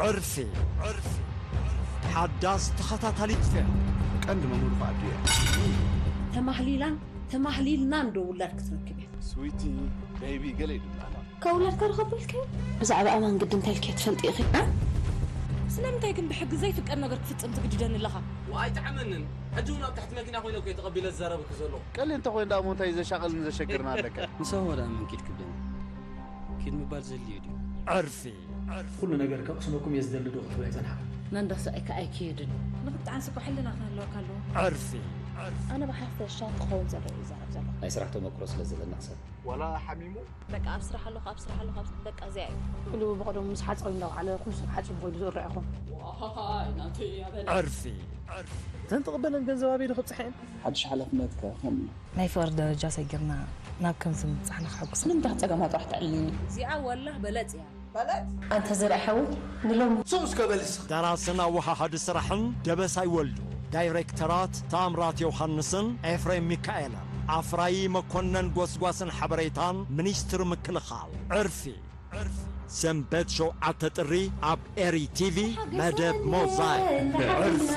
ዕርፊ። ሓዳስ ተኸታታሊት ፊልም። ቀንዲ መምህሩ ከኣ ኣዱ እያ። ተማህሊላን ተማህሊልናን ዶ ውላድ ክትረክብ እያ? ስዊቲ ቤቢ ገለ ይድምዓና። ካብ ውላድካ ረኸበልካዮ? ብዛዕባ ኣማን ግዲ እንታይ ኢልክዮ ትፈልጢ ኢኺ? እ? ስለምንታይ ግን ብሕጊ ዘይፍቀድ ነገር ክፍጽም ትግድደኒ ኣለኻ? ወኣይ ጥዕምንን ሕጂ እውን ኣብ ትሕቲ መኪና ኮይነ እኮ ተቐቢለ ዝዛረበኪ ዘለኹ። ቀሊ እንተኾይኑ ደኣ እሞ እንታይ ዘሻቕልን ዘሸግርን ኣለካ? ንሰሆ ደኣ መን ኪድ ክብለኒ? ኪድ ምባል ዘድልዮ ድዩ? ዕርፊ። ኩሉ ነገር ከቕስመኩም እየ ዝደሊ ዶ ክትብል ኣይጸንሓ። ነንዳ ስቓይካ ኣይክየድን። ንኽትጠዓስ እኮ ሕልና ክህልወካ ኣለዎ። ዕርፊ። ኣነ ብሓፈሻ ክኸውን ዘለዎ ይዛረብ ዘሎ። ናይ ስራሕ ተመክሮ ስለ ዘለና ክሰብ ዋላ ሓሚሙ በቃ ኣብ ስራሕ ኣለኹ ኣብ ስራሕ ኣለኹ ኣብ በቃ እዚኣ እዩ። ኩሉ ብቐደሙ ምስ ሓጸው እንዳውዓለ ኩሉ ሰብ ሓጺቡ ኮይኑ ዝርአ ይኹን። ዋይ ናተይ እያ በለ። ዕርፊ። እተን ትቕበለን ገንዘብ ኣበይ ዶ ከብጽሐን? ሓድሽ ሓላፍነትካ ከም እዩ። ናይ ፍቕሪ ደረጃ ሰጊርና ናብ ከምዚ ምብጻሕና ከሐጉስ። ንምንታይ ጸገማ ጥራሕ ተዕልልኒ? እዚኣ ዋላህ በለጽ እያ። ኣንተ ዘርኣ ሓወይ ንሎሚ ስቕ እስከ በል እስኻ። ደራስን ኣወሃሃዲ ስራሕን ደበሳይ ወልዱ፣ ዳይሬክተራት ታምራት ዮሃንስን ኤፍሬም ሚካኤልን፣ ኣፍራዪ መኮነን ጎስጓስን ሓበሬታን ሚኒስትሪ ምክልኻል። ዕርፊ። ሰንበት ሸውዓተ ጥሪ ኣብ ኤሪ ቲቪ መደብ ሞዛይክ። ዕርፊ።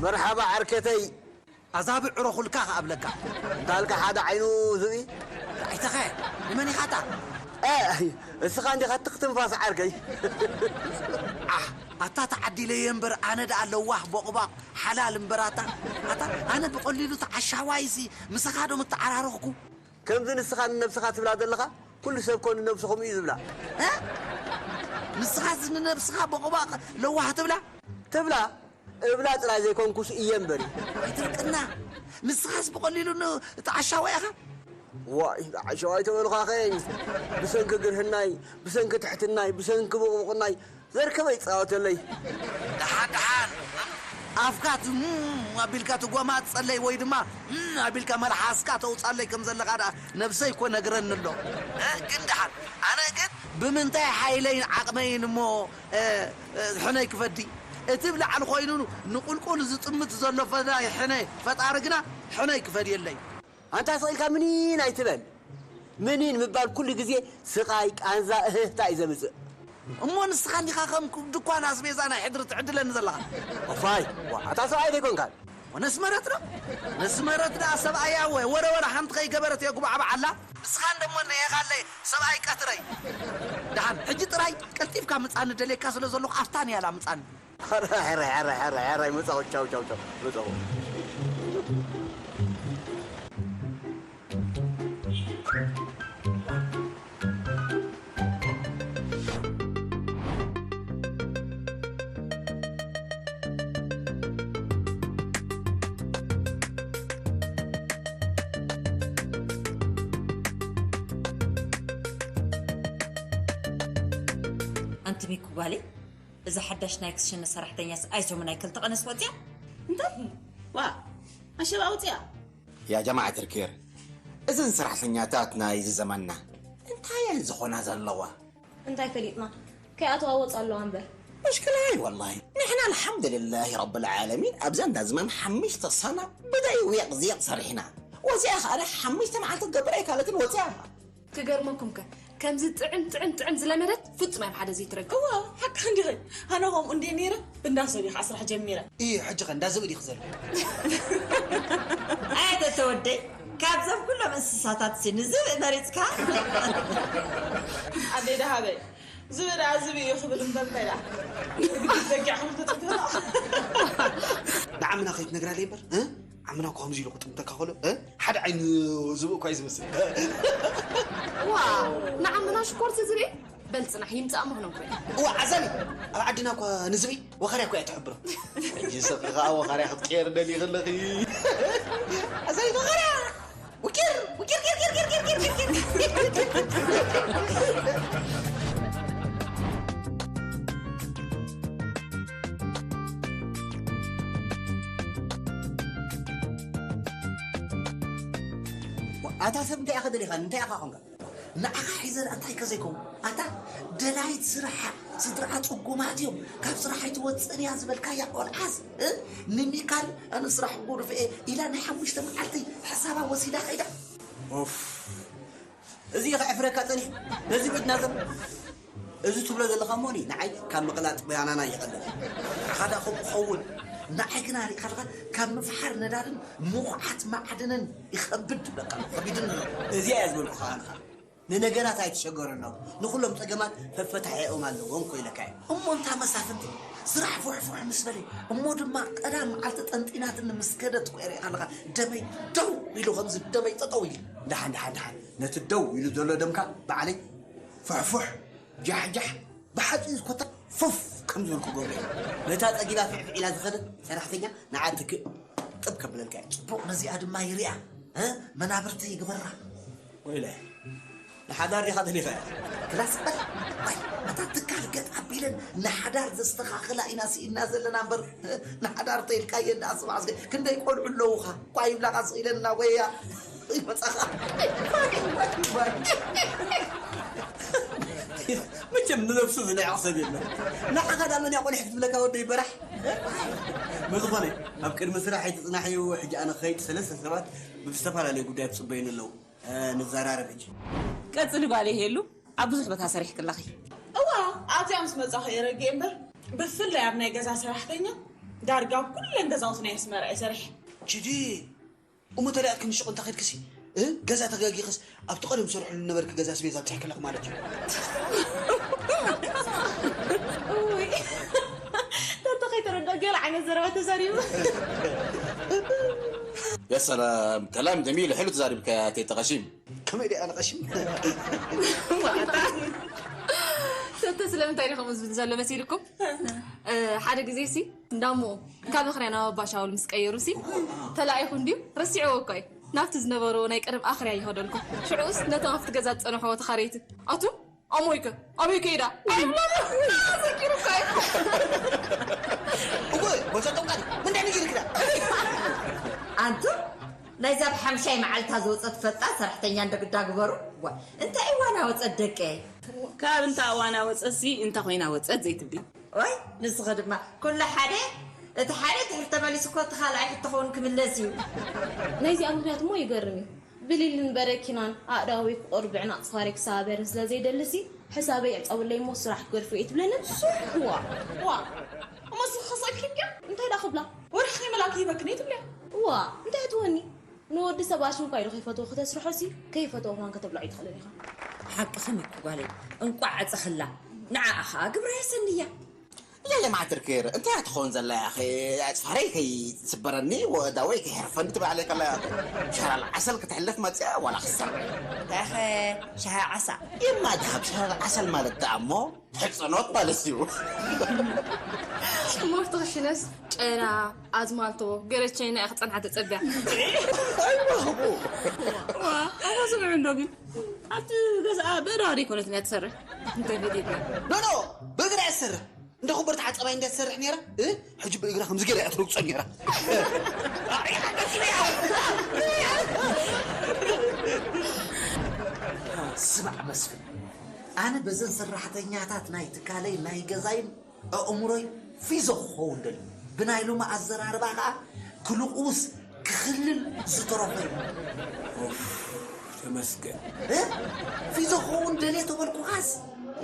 መርሓባ ዓርከተይ። ኣዛብዕ ዕሮኹልካ ከኣብለካ። እንዳልካ ሓደ ዓይኑ ዝብኢ። ኣይተኸ፣ ንመን ኢኻታ? እ፣ እስኻ እንዲኻ ትኽ ትንፋስ ዓርከይ። ዓሕ፣ ኣታ ተዓዲለየ እምበር ኣነ ደኣ ለዋህ ቦቕባቕ ሓላል እምበር ኣታ። ኣታ፣ ኣነ ብቐሊሉ ተዓሻዋይሲ ምሳኻ ዶ ምተዓራረኽኩ? ከምዚ ንስኻ ንነብስኻ ትብላ ዘለኻ፣ ኩሉ ሰብ ኮ ንነብሱ ከምኡ እዩ ዝብላ። እ? ንስኻስ ንነብስኻ ቦቕባቕ ለዋህ ትብላ? ትብላ። እብላ ጥራይ ዘይኮንኩስ እየ እምበሪ። ኣይትርቅና። ንስኻስ ብቐሊሉ ን-፣ እቲ ዓሻዋ ኢኻ? ዋይ፣ ዓሻዋ ኣይተበልኻኸይ። ብሰንኪ ግርህናይ፣ ብሰንኪ ትሕትናይ፣ ብሰንኪ ብቑብቑናይ ዘርከበ ይጻወተለይ። ደሓን፣ ደሓን። ኣፍካ ት-፣ ም-፣ ኣቢልካ ትጓማጸለይ ወይ ድማ፣ ም-፣ ኣቢልካ መልሓስካ ተውጻለይ ከም ዘለኻ ደኣ ነብሰይ እኮ ነግረኒ ኣሎ። እ፣ ግን ደሓን። ኣነ ግን ብምንታይ ሓይለይን ዓቕመይን እሞ፣ እ፣ እ፣ ሕነይ ክፈዲ? እቲ ብላዕሊ ኮይኑ ንቑልቁል ዝጥምት ዘሎ ፈዳይ ሕነ ፈጣሪ ግና ሕነ ይክፈድየለይ። ኣንታ ስቕ ኢልካ ምኒን ኣይትበል። ምኒን ምባል ኩሉ ግዜ ስቓይ፣ ቃንዛ፣ እህህታ እዩ ዘምጽእ። እሞ ንስኻ እንዲኻ ከም ድኳን ኣስቤዛ ናይ ሕድሪ ትዕድለኒ ዘለኻ። እፋይ፣ ዋ፣ ኣታ ሰብኣይ ዶ ኣይኮንካን? ነስመረት ዶ? ነስመረት ደኣ ሰብኣያ ወ-፣ ወረ ወረ ሓንቲ ከይገበረት እየ ጉባዕባዕ ኣላ። ንስኻ እንደሞ ነየኻለይ ሰብኣይ ቀትረይ። ደሓን፣ ሕጂ ጥራይ ቀልጢፍካ ምጻኒ ደልየካ ስለ ዘለኹ ኣፍታ ንያላ ምጻኒ። ሕራይ፣ ሕራይ፣ ሕራይ፣ ሕራይ፣ ሕራይ፣ መጻኹ፣ ቻው፣ ቻው፣ ቻው፣ መጻኹ። ትሚኩ ጓለይ፣ እዛ ሓዳሽ ናይ ክሽነ ሰራሕተኛስ ኣይሶምን ኣይክልተ ቀነስ ወፂኣ? እንታይ? ዋ ኣሸባ ኣውፅያ ያ ጀማዓት ርኬር፣ እዘን ሰራሕተኛታት ናይዚ ዘመንና እንታይ እየን ዝኾና ዘለዋ? እንታይ ፈሊጥና? ከይኣተዋ ወፃ ኣለዋ እምበር። مشكلة هاي والله. نحن الحمد لله رب العالمين ኣብዛ እንዳ ዝማም ሓሙሽተ ሰና ብደይ ውየቕ ዝየቕ ሰሪሕና። ወፂኣ ኸኣ ሓሙሽተ መዓልቲ ትገብር ኣይካለትን ወፂኣ። ክገርመኩም ከ ከምዚ ጥዕም ጥዕም ጥዕም ዝለመደት ፍጹም እያ ሓደ ዘይትረግእ። እዋ ሓቅኻ እንዲኺ ኣነ ከምኡ እንድየ ነይረ ብእንዳ ሰብ ኢኻ ስራሕ ጀሚረ። እይ ሕጂ ኸ እንዳ ዝብኢ ዲኺ ዘለኺ? ኣየ ተተወደይ ካብዞም ኩሎም እንስሳታት ሲ ንዝብኢ መሪፅካ? ኣደይ ደሃበይ ዝብኢ ደኣ ዝብኢ እዩ ክብል እምበር እንታይ ደኣ ግዲ በጊዕ ክብል ተፅግበ። ንዓምና ከይትነግራ ለይ እምበር ዓምና እኮ ከምዚ ኢሉ ክጥምተካ ከሎ ሓደ ዓይኒ ዝብኢ እኳ እዩ ዝመስል። ዋ ንዓምና ሽኮር ዝርኢ በል ፅናሕ ይምፃእ ምኽኖም ኮይኑ እዋ ዓዛሚ ኣብ ዓድና እኳ ንዝብኢ ወኸርያ እኳ እያ ትሕብሮ። ሕጂ ስኺ ከዓ ወኸርያ ክትቅየር ደሊ ከለኺ ዓዛሚ ወኸርያ ውቂር ውቂር ቂር ቂር ቂር ቂር ቂር ቂር ቂር ኣታ ሰብ እንታይ ኢኻ ደሊኻ እንታይ ኢኻ ኾንካ ንዓኻ ሒዘ እንታይ ከዘይከውን ኣታ ደላይት ስራሓ ስድራኣ ፅጉማት እዮም ካብ ስራሕ ኣይትወፅእን እያ ዝበልካያ ቆልዓስ እ? ንሚካል ኣነ ስራሕ እኮ ርፍኤ ኢላ ናይ ሓሙሽተ መዓልቲ ሕሳባ ወሲዳ ከይዳ ኦፍ እዚ ከዕፍረካ ፀኒሑ ነዚ ብድና ዘሎ እዚ ትብሎ ዘለኻ እሞኒ ንዓይ ካብ ምቕላጥ በያናና ይቐልል ንዓኻ ዳ ከምኡ ክኸውን ንዓይ ግና ሪእኻ ኣለኻ ካብ ምፍሓር ነዳድን ምኹዓት ማዕድንን ይኸብድ በቃ ከቢድን እዚኣ እያ ዝበልኩኻ ኣንኻ ንነገራት ኣይትሸገረሎም ንኹሎም ፀገማት ፈፈታሒኦም ኣለዎም ኮይለካ እዩ እሞ እንታ መሳፍንቲ ስራሕ ፉሕፉሕ ምስ በለ እሞ ድማ ቀዳም መዓልቲ ጠንጢናትኒ ምስ ከደት ኮ ሪእኻ ኣለኻ ደመይ ደው ኢሉ ከምዚ ደመይ ጠጠው ኢሉ ደሓን ደሓን ደሓን ነቲ ደው ኢሉ ዘሎ ደምካ ባዕለይ ፍሕፉሕ ጃሕጃሕ ብሓፂን ኮታ ፉፍ ከም ዝበልኩ ገብረ ነታ ፀጊባ ፍዕፍዕ ኢላ ዝኸደት ሰራሕተኛ ንዓ ትክእ ጥብ ከብለልካ እየ ፅቡቕ ነዚኣ ድማ ይሪኣ መናብርተይ ይግበራ ወይለ ንሓዳር ዲኻ ደሊኻ እያ ክላስ በል ዋይ እታ ትካል ገጥ ኣቢለን ንሓዳር ዘስተኻኽላ ኢና ስኢልና ዘለና እምበር ንሓዳር ተይልካየ እንዳ ስማዕ እስከ ክንደይ ቆልዑ ኣለዉኻ ኳ ይብላኻ ስኢለና ወያ ይመጻኻ መቸም ንነብሱ ዝንዕቕ ሰብ የለን ንዓኻ ዳ መን ያቆልሕ ክትብለካ ወደይ በራሕ ብዝኾነ ኣብ ቅድሚ ስራሕ ኣይትፅናሕ እዩ ሕጂ ኣነ ክኸይድ ሰለስተ ሰባት ብዝተፈላለዩ ጉዳያት ዝፅበዩኒ ኣለዉ ንዘራረብ ሕጂ ቀፅሊ ጓል ይሄሉ ኣብ ብዙሕ ቦታ ሰሪሕክላኺ እዋ ኣብዚኣ ምስ መፃኹ እየ ረጊኤ እምበር ብፍላይ ኣብ ናይ ገዛ ሰራሕተኛ ዳርጋ ኣብ ኩለን ገዛውትና እየ ስመርዐ ሰሪሐ ችዲ እሞ ተሊኣክኒ ሽቕ እንተ ኸድክሲ እ? ገዛ ተጋጊኽስ ኣብቲ ቀደም ሰርሕሉ ነበርኪ ገዛ ስቤዛ ኣብፅሕክለኽ ማለት እዩ ተተኸይተረዶ ገለ ዓይነት ዘረባ ተዛሪቡ يا سلام كلام جميل حلو تزارب كاتي تغشيم كم اللي انا غشيم ተተ ስለምንታይ ዲኹም ዝብል ዘሎ መሲልኩም ሓደ ግዜ ሲ እንዳሞ ካብ ኣኽርያ ናብ ኣባሻውል ምስ ቀየሩ ሲ ተላኢኹ እንድዩ ረሲዕዎ እኮ እዩ ናብቲ ዝነበሮ ናይ ቀደም ኣኽርያ ይኸደልኩ ሽዑስ ነቶም ኣብቲ ገዛ ዝፀንሕዎ ተኻረይቲ ኣቱም ኣሞይከ ኣበይ ከይዳ ኣይብላሉ ዘኪሩካ እዩ እወ ጎዛ ጠውቃት ምንታይ ንጊርክዳ ኣንቱም ናይዛ ብሓምሻይ መዓልታ ዝወፀት ፈልጣ ሰራሕተኛ እንደግዳ ግበሩ እንታይ እዋና ወፀት ደቀይ ካብ እንታ እዋና ወፀሲ እንታ ኮይና ወፀት ዘይትብሊ ዋይ ንስኸ ድማ ኩሉ ሓደ እቲ ሓደ ድሕር ተመሊሱ እኮ እቲ ካልኣይ ሕቶ ኸውን ክምለስ እዩ ናይዚኣ ምክንያት እሞ ይገርም እዩ ብሊልን በረኪናን ኣእዳወይ ክቆርብዕን ኣፅፋረይ ክሰባበርን ስለ ዘይደልሲ ሕሳበይ ዕፀውለይ እሞ ስራሕ ክገድፎ እየ ትብለኒ ሱሕዋ ዋ እሞ ስኽሰኪ ድያ እንታይ ዳ ክብላ ወርሒ ከይመላኪ ሂበክን እየ ትብልያ እዋ እንታይ ትወኒ ንወዲ ሰብ ኣሽንኳ ኢሉ ከይፈትዎ ክተስርሖ ሲ ከይፈትዎ ክማን ከተብልዖ ይትኽእልን ኢኻ። ሓቅኽን እዩ ጓለይ እንቋዕ ዕፀኽላ ንዓኣ ኸዓ ግብራ የሰንያ። እያ ጀማዓት ርክር እንታይ ትኸውን ዘላ ያኺ ኣፅፋረይ ከይስበረኒ ወዳወይ ከይሕርፈኒ ትብል ኣለይ ከላ ያኺ ሸራል ዓሰል ክትሕልፍ መፅያ ዋላ ክሰር ያኸ ሻሃ ዓሳ የማ ድሃብ ሸራል ዓሰል ማለት ደኣ እሞ ሕፅኖት ማለት እዩ ሞፍቲ ክሽነስ ጨና ኣዝማልቶ ገረቸይና እያ ክፀንሓ ተፀቢያ ኣይረኽቡ ኣታ ስምዑ እንዶ ግን ኣብቲ ገዛኣ ብእዳዋ ደይኮነት እያ ትሰርሕ እንተፈሊጥና ኖ ኖ በእግሪ ትሰርሕ? እንደ ኮበርታ ሓጻባይ እንደ ትሰርሕ ነይራ? እ? ሕጂ ብእግራ ከምዚ ገይራ እያ ትረግጾ ነይራ። ስማዕ መስፍን፣ ኣነ በዘን ሰራሕተኛታት ናይ ትካለይ ናይ ገዛይን ኣእምሮይ ፊዞ ክኸውን ደልዩ። ብናይ ሎሚ ኣዘራርባ ከኣ ክልቁስ ክኽልል ዝተረፎ እዩ። ኡፍ፣ ተመስገን። እ? ፊዞ ክኸውን ደልየ ተበልኩኻስ?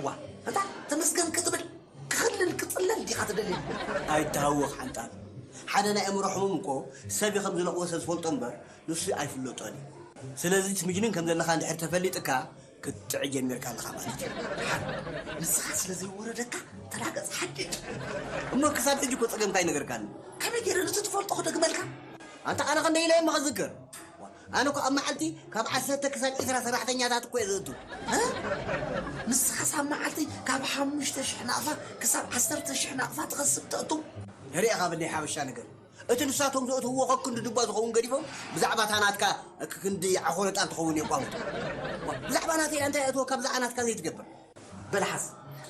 ዋ፣ እንታ ተመስገን ክትብል ክኽልል ክጽለል ዲኻ ትደሊ? ኣይትሃወኽ ሓንጣል። ሓደ ናይ ኣእምሮ ሕሙም እኮ ሰብ ከም ዝለቕወሰ ዝፈልጦ እምበር ንሱ ኣይፍለጦን እዩ። ስለዚ ትምጅንን ከም ዘለኻ እንድሕር ተፈሊጥካ ክትጥዒ ጀሚርካ ኣለኻ ማለት እዩ። ሓን፣ ንስኻ ስለ ዘይወረደካ ተላገጽ ሓድድ። እሞ ክሳብ ሕጂ እኮ ጸገምካ ኣይነገርካኒ። ከመይ ገይረ ነቲ ትፈልጦ ክደግመልካ? ኣንታ ኣነ ክንደይ ኢለ እሞ ክዝክር? ኣነ እኮ ኣብ መዓልቲ ካብ ዓሰርተ ክሳብ ዕስራ ሰራሕተኛታት እኮ እየ ዘእቱ። እ? ንስኻስ ኣብ መዓልቲ ካብ ሓሙሽተ ሽሕ ናቕፋ ክሳብ ዓሰርተ ሽሕ ናቕፋ ትኸስብ ተእቱ። ርኢኻ ብናይ ሓበሻ ነገር። እቲ ንሳቶም ዘእትውዎ ከክንዲ ድባ ዝኸውን ገዲፎም ብዛዕባ እታ ናትካ ክንዲ ዓኾለጣን ትኸውን የቋምጡ። ብዛዕባ ናተይ እንታይ ኣእትወካ ብዛዕባ ናትካ ዘይትገብር? በልሓስ፣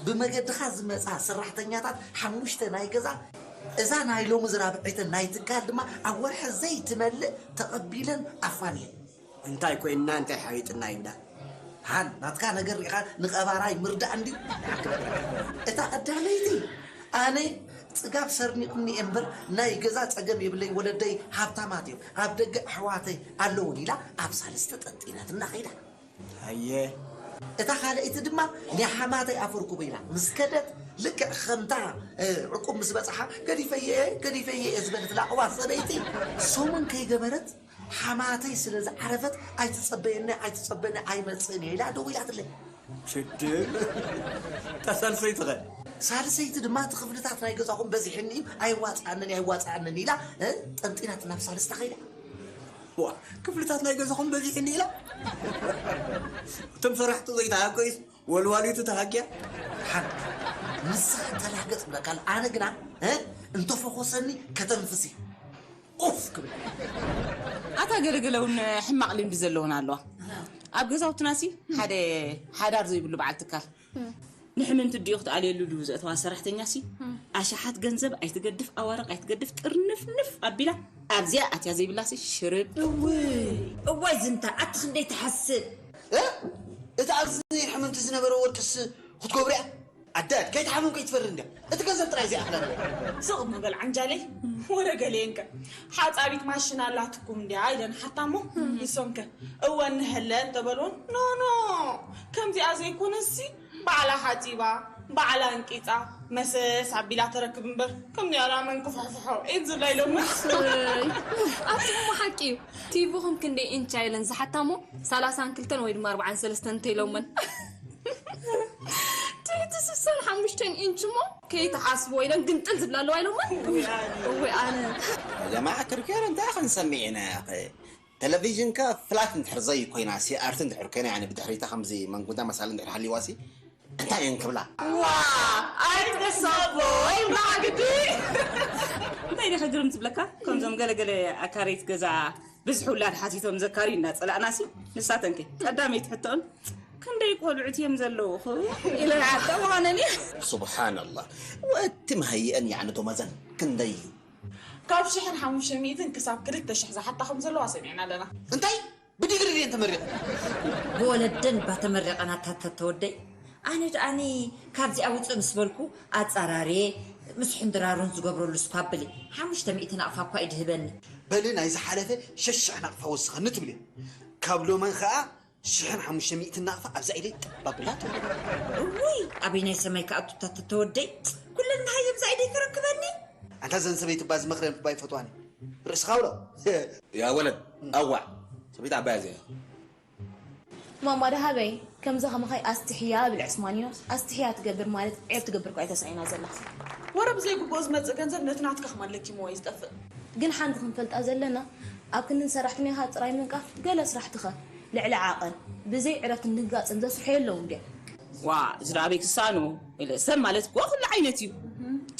ብመገድኻ ዝመጻ ሰራሕተኛታት ሓሙሽተ ናይ ገዛ፣ እዛ ናይ ሎሚ ዝራብዐይተን ናይ ትካል ድማ ኣብ ወርሒ ዘይትመልእ ተቐቢለን ኣፋንየን። እንታይ ኮይንና እንታይ ሓቢጥና ይብላ። ሃን፣ ናትካ ነገር ሪኻ ንቐባራይ ምርዳእ እንድዩ። እታ ቀዳመይቲ፣ ኣነ ጽጋብ ሰርኒቑኒ እየ እምበር ናይ ገዛ ጸገም የብለይ፣ ወለደይ ሃብታማት እዮም፣ ኣብ ደገ ኣሕዋተይ ኣለውን ኢላ ኣብ ሳልስተ ጠንጢናትና ኸይዳ። ኣየ። እታ ካልኣይቲ ድማ ናይ ሓማተይ ኣፈርኩቡ ኢላ ምስ ከደት፣ ልክዕ ከምታ፣ እ፣ ዕቁብ ምስ በጽሓ፣ "ገዲፈየ፣ ገዲፈየ" እየ ዝበለት ላቕዋ ሰበይቲ፣ ሰሙን ከይገበረት፣ ሓማተይ ስለ ዝዓረፈት፣ "ኣይትጸበየኒ፣ ኣይትጸበኒ፣ ኣይመጽእን እየ" ኢላ ደው ኢላትለይ። ሽድል። እታ ሳልሰይቲ ኸ? ሳልሰይቲ ድማ፣ "እቲ ክፍልታት ናይ ገዛኹም በዚሕኒ እዩ፣ ኣይዋጽኣንን፣ ኣይዋጽኣንን" ኢላ፣ እ፣ ጠንጢናት ናብ ሳልስታ ኸይዳ። ዋ፣ ክፍልታት ናይ ገዛኹም በዚሕኒ ኢላ? እቶም ሰራሕቲ ዘይተሃገዩስ ወልዋሊቱ ተሃግያ? ሓን፣ ንስኻ ተላገጽ ብለካ ኣሎ። ኣነ ግና፣ እ፣ እንተፈኾሰኒ ከተንፍስ እየ። ኡፍ ክብል። ኣታ ገለገለ እውን ሕማቕ ልምዲ ዘለወን ኣለዋ። ኣብ ገዛውትናሲ ሓደ ሓዳር ዘይብሉ በዓል ትካል ንሕምንት ዲኡ ክትኣልየሉ ድዩ ዘእተዋ ሰራሕተኛሲ፣ ኣሽሓት ገንዘብ ኣይትገድፍ፣ ኣዋርቕ ኣይትገድፍ፣ ጥርንፍንፍ ኣቢላ ኣብዚኣ ኣትያ ዘይብላሲ ሽርብ። እውይ፣ እዋይ ዝንታ፣ ኣቲ ክንደይ ትሓስብ። እ? እቲ ኣብዚ ሕምምቲ ዝነበረ ወርቅስ ክትገብርያ? ኣዳድ፣ ከይትሓምም ከይትፈሪ እንድያ። እቲ ገንዘብ ጥራይ ዘይኣኽላ ነገር። ስቕ እሞ በል ዓንጃለይ፣ ወረ ገለየንከ። ሓጻቢት ማሽን ኣላትኩም እንድያ ኢለን ሓታ እሞ፣ ንሶምከ እወ እንሀለ እንተበልዎን፣ ኖ፣ ኖ፣ ከምዚኣ ዘይኮነሲ፣ ባዕላ ሓጺባ፣ ባዕላ ኣንቂጻ፣ መሰስ ኣቢላ ተረክብ እምበር፣ ከምዚኣ ደኣ መን ክፍሕፍሖ? ኢድ ዝብላ ኢሎምስ። ኣቲ እሞ ሓቂ እዩ። ቲቪኹም ክንደይ ኢንች ኢለን ዝሓታ እሞ፣ ሰላሳን ክልተን ወይ ድማ ኣርባዓን ሰለስተን እንተ ኢሎመን። ትሕቲ ስሳን ሓሙሽተን ኢንች እሞ፣ ከይትሓስብዎ ኢለን ግንጥል ዝብላ ኣለዋ ኢሎመን። እወ ኣነ። ጀማዓ ክርክር እንታይ ክንሰምዕ ኢና ያኸ? ቴሌቪዥንካ ፍላት እንድሕር ዘይኮይና፣ ሲ ኣር ቲ እንድሕር ኮይና፣ ያኒ ብድሕሪታ ከምዚ መንጉዳ መሳሊ እንድሕር ሃልይዋ ሲ፣ እንታይ እየን ክብላ? ዋ፣ ኣይትሕሰቦ፣ ይብላ ግዲ። እንታይ ዲኻ ግርም ትብለካ? ከምዞም ገለገለ ኣካረይቲ ገዛ ብዝሒ ውላድ ሓቲቶም ዘካርዩ እናጸላእና ሲ፣ ንሳተን ከ ቀዳመይቲ ሕቶን፣ "ክንደይ ቆልዑት እዮም ዘለዉኹ?" ኢለን ሓታ ምዃነን እዩ። ሱብሓነላህ። ወቲ መሃይአን ያዕኒ ዶመዘን ክንደይ እዩ? ካብ ሽሕን ሓሙሽተ ሚእትን ክሳብ ክልተ ሽሕ ዝሓታ ከም ዘለዋ ሰሚዕና ኣለና። እንታይ? ብዲግሪ ድየን ተመሪቐን? ብወለደን እባ ተመሪቐን ኣታ ተወደይ። ኣነ ደኣኒ ካብዚኣ ውፅእ ምስ በልኩ ኣፃራርየ ምስ ሕንድራሩን ዝገብረሉ ስፓብሊ ሓሙሽተ ሚእቲ ናቕፋ እኳ እዩ ድህበኒ። በሊ ናይ ዝሓለፈ ሸሽሕ ናቕፋ ወስኸኒ ትብሊ። ካብ ሎመን ኸዓ ሽሕን ሓሙሽተ ሚእትን ናቕፋ ኣብዛ ኢደይ ጠባብ ብላ ትብል። እውይ፣ ኣበይ ናይ ሰማይ ክኣቱ እታ ተወደይ? ኩለን መሃይብ እዛ ኢደይ ክረክበኒ? ኣንታ ዘን ሰበይቲ እባ ዝመኽረን እባ ይፈትዋኒ። ርእስኻ ውሎ። ያ ወለድ፣ ኣዋዕ። ሰበይቲ ዓባይ እዚኣ። ማማ ደሃበይ፣ ከምዛ ከማኻይ ኣስትሕያ ብል ዕስማንዮ፣ ኣስትሕያ ትገብር ማለት ዔብ ትገብር እኳ እያ ተሳኢና ዘላ። ወረ ብዘይ ግቡእ ዝመጽእ ገንዘብ ነቲ ናትካ ከማን ለኪምዎ እዩ ዝጠፍእ። ግን ሓንቲ ክንፈልጣ ዘለና፣ ኣብ ክንድን ሰራሕተኛኻ ጥራይ ምንቃፍ፣ ገለ ስራሕትኸ ልዕሊ ዓቐን፣ ብዘይ ዕረፍትን ድንጋጽን ዘስርሖ የለውን ድያ? ዋ፣ እዚ ደኣ ኣበይ ክሳኑ? ኢለ፣ ሰብ ማለት እኮ ኩሉ ዓይነት እዩ።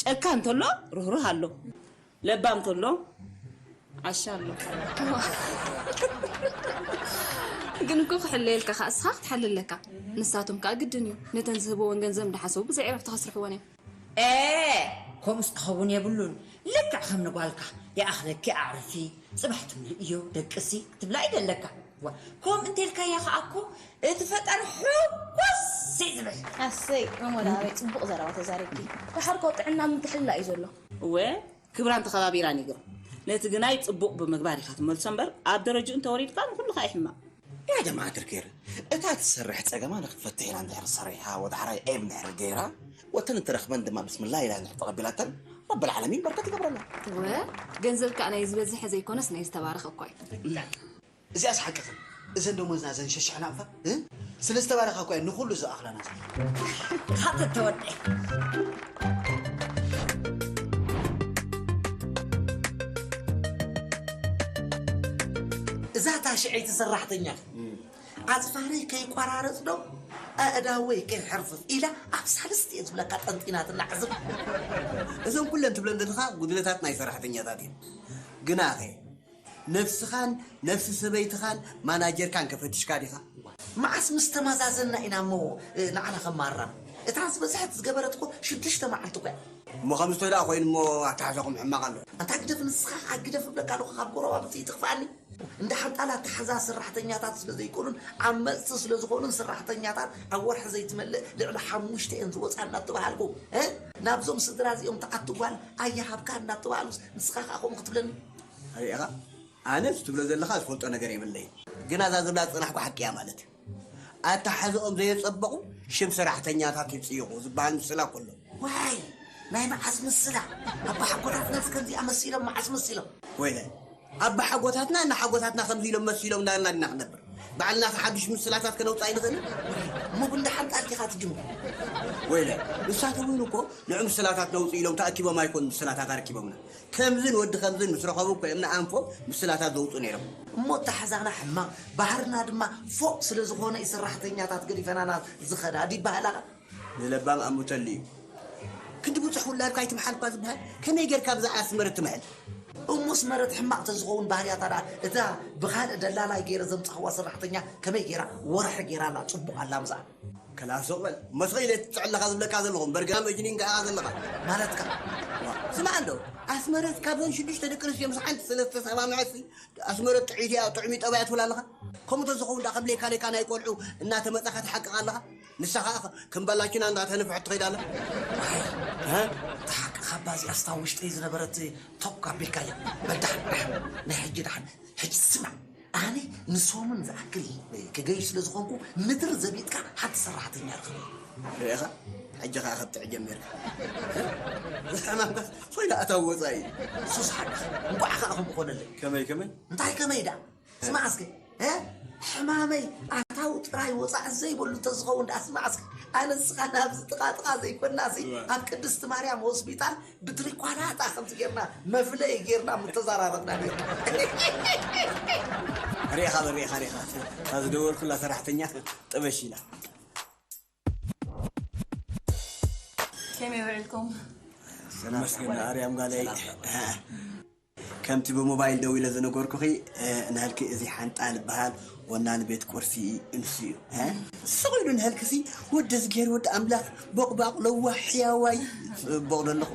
ጨካን እንተሎ ርህሩህ ኣሎ። ለባም እንተሎ ዓሻ ኣሎ። ግን እኮ ክሕለየልካ ከኣ እስኻ ክትሓሊ ኣለካ። ንሳቶም ከኣ ግድን እዩ። ነተን ዝህብወን ገንዘብ እንዳሓሰቡ ብዘይ ዕረፍቲ ከስርሕወን እዮም። ከምኡስ ክኸውን የብሉን። ልክዕ ከም ንጓልካ ይኣኽለኪ፣ ኣዕርፊ፣ ጽባሕ ትምልእዮ፣ ደቅሲ ክትብላ እዩ ደለካ። ዋ፣ ከምኡ እንተልካያ ከኣ እኮ እቲ ፈጣሪ ሕጎስ እዩ ዝብል። ኣሰይ እሞ ደኣ ኣበይ ጽቡቕ ዘረባ ተዛሪብኪ። ደሓር እኮ ጥዕና ምትሕልላ እዩ ዘሎ። እወ፣ ክብራን ተኸባቢራን ይግር። ነቲ ግናይ ጽቡቕ ብምግባር ኢኻ ትመልሶ እምበር፣ ኣብ ደረጅኡ እንተወሪድካ ንኹሉ ከኣ ይሕመቕ። ያ ጀማዓ ትርኬር፣ እታ ትሰርሕ ጸገማ ንክትፈትሕ ኢና እንድሕር ሰሪሓ ወዳሕራይ ዔብ እንድሕር ገይራ፣ ወተን እንትረኽበን ድማ ብስምላህ ኢላ እንድሕር ተቐቢላተን፣ ረብል ዓለሚን በረከት ይገብረለን። እወ፣ ገንዘብ ከኣ ናይ ዝበዝሐ ዘይኮነስ ናይ ዝተባረኸ እኳ እዩ። እዚኣስ ሓቅኽን። እዘን ደሞዝና እዘን ሸሽሕና እባ፣ እ? ስለ ዝተባረኻ እኳ እየን ንኹሉ ዝኣኽላና ዘሎ። ሓተት ተወደ። እዛ ታሽዐይቲ ሰራሕተኛ ኣጽፋረይ ከይቋራረጽ ዶ ኣእዳወይ ከይሕርፍፍ ኢላ ኣብ ሳልስቲ እየ ዝብለካ ጠንጢናትና ዕዝብ። እዞም ኩለን ትብለን ዘለኻ ጉድለታት ናይ ሰራሕተኛታት እዮም። ግናኸ ነፍስኻን ነፍሲ ሰበይትኻን ማናጀርካን ከፈትሽካ ዲኻ? መዓስ ምስ ተመዛዘና ኢና እሞ፣ እ፣ ንዓና ከማራ? እታ ዝበዝሐት ዝገበረት እኮ ሽዱሽተ መዓልቲ እኮ እያ። እሞ ከምዚ ተደኣ ኮይኑ እሞ ኣተሓሕዛኹም ሕማቕ ኣሎ። ኣንታ ግደፍ ንስኻ ኸዓ ግደፍ እብለካ ኣለኹ ካብ ጎረባብቲ ይትኽፍኣኒ። እንዳ ሓንጣል ኣተሓዛ ሰራሕተኛታት ስለ ዘይኮኑን ዓመጽቲ ስለ ዝኾኑን ሰራሕተኛታት ኣብ ወርሒ ዘይትመልእ ልዕሊ ሓሙሽተ እየን ዝወጻ እናተባሃልኩ፣ እ? ናብዞም ስድራ እዚኦም ትኣቱ ጓል ኣይሃብካ እናተባሃሉስ ንስኻ ኸዓ ከምኡ ክትብለኒ? ሪኢኻ? ኣነ እዚ ትብሎ ዘለኻ ዝፈልጦ ነገር የብለይን። ግና እዛ ዝብላ ዝጸናሕኩ ሓቂ እያ ማለት እዩ። ኣተሓሕዝኦም ዘየጸበቑ ሽም ሰራሕተኛታት ይጽይቑ ዝበሃል ምስላ እኮ ኣሎ። ዋይ፣ ናይ መዓስ ምስላ? ኣባሓጎታትናስ ከምዚኣ መሲሎም መዓስ መሲሎም? ወይለ፣ ኣባሓጎታትና እናሓጎታትና ከምዚ ኢሎም መሲሎም እንዳበልና ዲና ክነብር? ባዕልና ሓድሽ ምስላታት ከነውጽእ ኣይንኽእልን? እሞ ብእንዳ ሓንጣል ዲኻ ትጅምር? ወይለ፣ ንሳቶም እውን እኮ ንዑ ምስላታት ነውጽእ ኢሎም ተኣኪቦም ኣይኮኑን ምስላታት ኣርኪቦምና። ከምዝን ወዲ ከምዝን ምስ ረኸቡ እኮ እዮም ንኣንፎም ምስላታት ዘውጽኡ ነይሮም። እሞ ኣተሓሕዛና ሕማቕ፣ ባህርና ድማ ፎእ ስለ ዝኾነ እዩ ሰራሕተኛታት ገዲፈናና ዝኸዳ ድዩ ይበሃል ኣኸ? ንለባም ኣሙተሉ እዩ። ክንዲ ብዙሕ ውላድካ ኣይትምሓል እኳ ዝበሃል፣ ከመይ ጌርካ ብዛዕባ ኣስመረት ትምሕል? እሞ ኣስመረት ሕማቕ ተዝኸውን ባህርያታ ደኣ እታ ብኻልእ ደላላይ ገይረ ዘምጻኽዋ ሰራሕተኛ ከመይ ጌራ ወርሒ ጌራ ኣላ ጽቡቕ ኣላምዛኣ? ከላስ ሱቕ በል። መስኺ ኢለ ትጽዕለኻ ዝብለካ ዘለኹ እምበር ገና መጅኒን ከኣ ዘለኻ። ማለትካ? ዋ፣ ስማዕ እንዶ፣ ኣስመረት ካብዘን ሽዱሽተ ደቂ ኣንስትዮ ምስ ሓንቲ ስለ ዝተሰማምዐትሲ፣ ኣስመረት ጥዕይቲ እያ፣ ጥዑም እዩ ጠባያ ትብል ኣለኻ? ከምኡ ተዝኸውን ደኣ ከም ሌካ ሌካ ናይ ቆልዑ እናተመጻኻ ትሓቅቕ ኣለኻ? ንሳ ኸኣ ከም ባላችና እንዳተነፍሐት ትኸይድ ኣላ። ኣይ፣ እ? እታ ሓቂ ካብ ባዚኣ ስታ ውሽጠይ ዝነበረት ቶክ ኣቢልካያ። በል ደሓን፣ ደሓን፣ ናይ ሕጂ ደሓን። ሕጂ ስማዕ፣ ኣነ ንሶምን ዝኣክል ክገይሽ ስለ ዝኾንኩ ምድሪ ዘቢጥካ ሓንቲ ሰራሕተኛ ርኸብ። ርኢኻ? ሕጂ ኸኣ ከብትዕ ጀሚርካ። ሕማምካስ ኮይና ኣታዊ ወጻኢ። ሱስ ሓቅኻ፣ እንቋዕ ኸኣ ከምኡ ኾነለይ። ከመይ፣ ከመይ? እንታይ ከመይ ደኣ? ስማዕ እስከ፣ እ? ሕማመይ ኣታዊ ጥራይ ወጻኢ ዘይብሉ እንተዝኸውን ደኣ ስማዕ እስከ፣ ኣነ ንስኻ ናብዚ ጥቓ ጥቓ ዘይኮንናሲ፣ እዋ። ኣብ ቅድስቲ ማርያም ሆስፒታል ብትሪኳላታ ከምዚ ጌርና፣ መፍለዪ ጌርና ምተዘራረብና ኔርና። ሪኢኻ በል፣ ሪኢኻ፣ ሪኢኻ። እታ ዝደወልኩላ ሰራሕተኛ ጥበሽ ኢላ። ከመይ ውዒልኩም? ሰላም፣ መስገን ሰላም። ኣርያም ጓለይ። ሰላም፣ ሰላም። ከምቲ ብሞባይል ደዊለ ዝነገርኩኺ፣ እ፣ ንህልኪ እዚ ሓንጣል ዝበሃል ወናኒ ቤት ቁርሲ እዩ፣ ንሱ እዩ። እ? ስቕ ኢሉ ንህልክሲ ወዲ እዝግሄር ወዲ ኣምላኽ ቦቕባቕ ለዋህ ሕያዋይ ጽቡቕ ዘለኹ።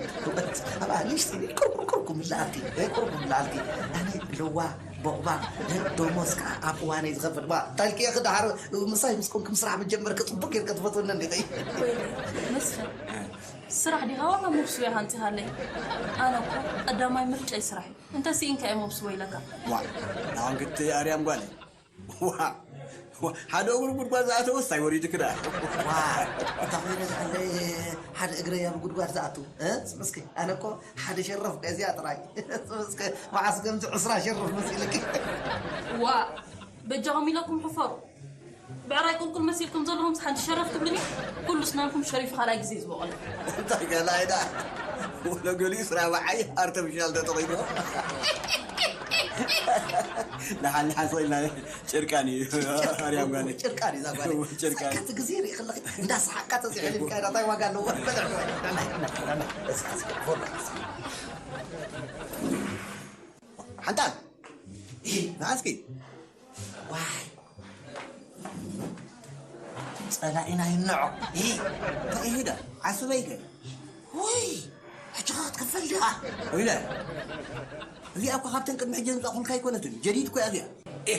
ኣባ ንእሽተይ ቁርቁር ቁርኩም ላልኪ፣ እ፣ ቁርኩም ላልኪ። ኣነ ለዋህ ቦቕባቕ፣ እ፣ ደሞዝ ከኣ ኣብ እዋነይ ዝኸፍል። ባ፣ ታልኪ እኺ ደሓር ምሳይ ምስ ኮንኩም ስራሕ ምጀመርኪ ጽቡቕ ጌርኪ ትፈትወኒ እንዲኺ። ወይኔ፣ መስፍን፣ ስራሕ ዲኻ ዋላ ሙብስቦ ኢኻ ኣምጺኻለይ? ኣነ እኮ ቀዳማይ ምርጫይ ስራሕ እዩ። እንተ ስኢንካ እየ መብስቦ ኢለካ። ዋ፣ ንዓንክቲ ኣርያም ጓለይ። ዋ፣ ዋ፣ ሓደ እግሩ ጉድጓድ ዝኣተወስ ኣይወሪድክ ደኣ። ዋ፣ እንታይ ኮይነ ዝሓለ ሓደ እግረይ ኣብ ጉድጓድ ዝኣቱ? እ? ስምስኪ፣ ኣነ እኮ ሓደ ሸረፍ እዚኣ ጥራይ። ስምስኪ፣ መዓስ ከምዚ ዕስራ ሸረፍ መሲልክ? ዋ፣ በጃኹም ኢለኩም ሕፈሩ። ብዕራይ ቁልቁል መሲልኩም ዘለኹም ሓንቲ ሸረፍ ትብልኒ? ኩሉ ስናንኩም ሸሪፍ ካልኣይ ግዜ ዝበቖለ። እንታይ ካልኣይ ደኣ? ወለ ገሊኡ ስራ በዓይ ኣርተፊሻል ተጠቒሙ። ንሓን ንሓን ስቕ ኢልና ጭርቃን እዩ። ኣርያም ጓለይ። ጭርቃን እዩ እዛ ጓለይ። ጭርቃን። ሳይካ እቲ ግዜ ርኢ ከለኺ እንዳሰሓቅካ ተዘይሕሊፍካ ኢዳ እንታይ ዋጋ ኣለዎ? በልዕ፣ በልዕ፣ በልዕ። እስኪ፣ እስኪ፣ ፎሎ፣ እስኪ። ሓንጣል። ና እስኪ። ዋይ። ጸላኢና ይምንዖ። ኢ፣ እንታይ ኢሂዳ? ዓስበይከ? ወይ ሕጂ ኸ ክትከፈል ዲኻ? ኢለ። እዚኣ እኮ ካብተን ቅድሚ ሕጂ ዘምጻእኩልካ ኣይኮነትን፣ ጀዲድ እኮ እያ እዚኣ። ኤ፣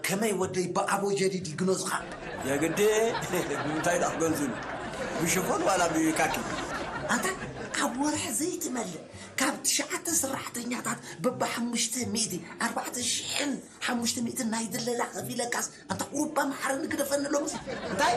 ከመይ ወደይ ብኣቦ ጀዲድ ይግነዙኻ? የግዲ። ብምንታይ ደኣ ክገንዙኒ? ብሽፎን ዋላ ብካኪ? ኣንታ፣ ኣብ ወርሒ ዘይትመልእ ካብ ትሽዓተ ሰራሕተኛታት በብሓሙሽተ ሚእቲ፣ ኣርባዕተ ሽሕን ሓሙሽተ ሚእትን ናይ ድለላ ከፊለካስ፣ ኣንታ ቁሩባ መሓረኒ ግደፈኒ ሎምስ። እንታይ?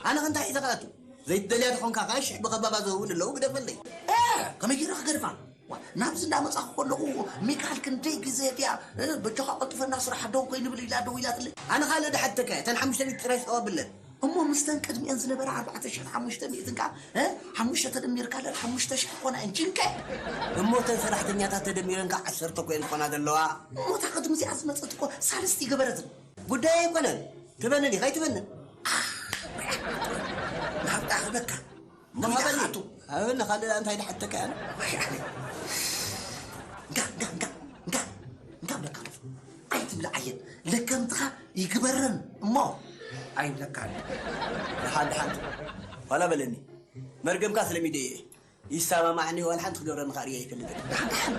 ኣነ ከ እንታይ ሒዘ ክኣቱ? ዘይትደልያ ተኾንካ ከኣ ሽሕ ብኸባባ ዝህቡኒ ኣለዉ ግደፈለይ። እ፣ ከመይ ገይረ ክገድፋ? ዋ፣ ናብዚ እንዳመጻኹ ከለኹ ሚካል ክንደይ ግዜ ድያ፣ እ፣ በጃኻ ቀልጥፈና ስራሕ ደው ኮይንብል ኢላ ደው ኢላትለይ። ኣነ ካልእ ድሓተካ እተን ሓሙሽተ ሚእቲ ጥራይ ስጠዋ ብለን። እሞ ምስተን ቅድሚኤን ዝነበራ ኣርባዕተ ሽሕን ሓሙሽተ ሚእትን ከኣ፣ እ፣ ሓሙሽተ ተደሚርካለን ሓሙሽተ ሽሕ ኮና እየን ጅንከ። እሞ እተን ሰራሕተኛታት ተደሚረን ከኣ ዓሰርተ እኮ እየን ዝኾና ዘለዋ። እሞ እታ ቅድሚ እዚኣ ዝመጸት እኮ ሳልስቲ ይገበረትን። ጉዳይ ኣይኮነን። ትበንን ኢኻ ኣይትበንን? ናብታ ክበካ። እሞ ሃበኒ። ሃበኒ፣ ካልእ እንታይ ድሓተካ እያ? እንጋ፣ እንጋ፣ እንጋ፣ እንጋ፣ እንጋ ብለካ ኣለኹ። ኣይትብልዓየን። ለከምትኻ ይግበረን እሞ ኣይብለካን። ደሓን፣ ደሓን። ዋላ በለኒ። መርገምካ ስለሚደየ እየ። ይሰማማዕኒ ዋላ ሓንቲ ክገብረኒ ከኣ ርእየ ኣይፈልጥን። ደሓን፣ ደሓን።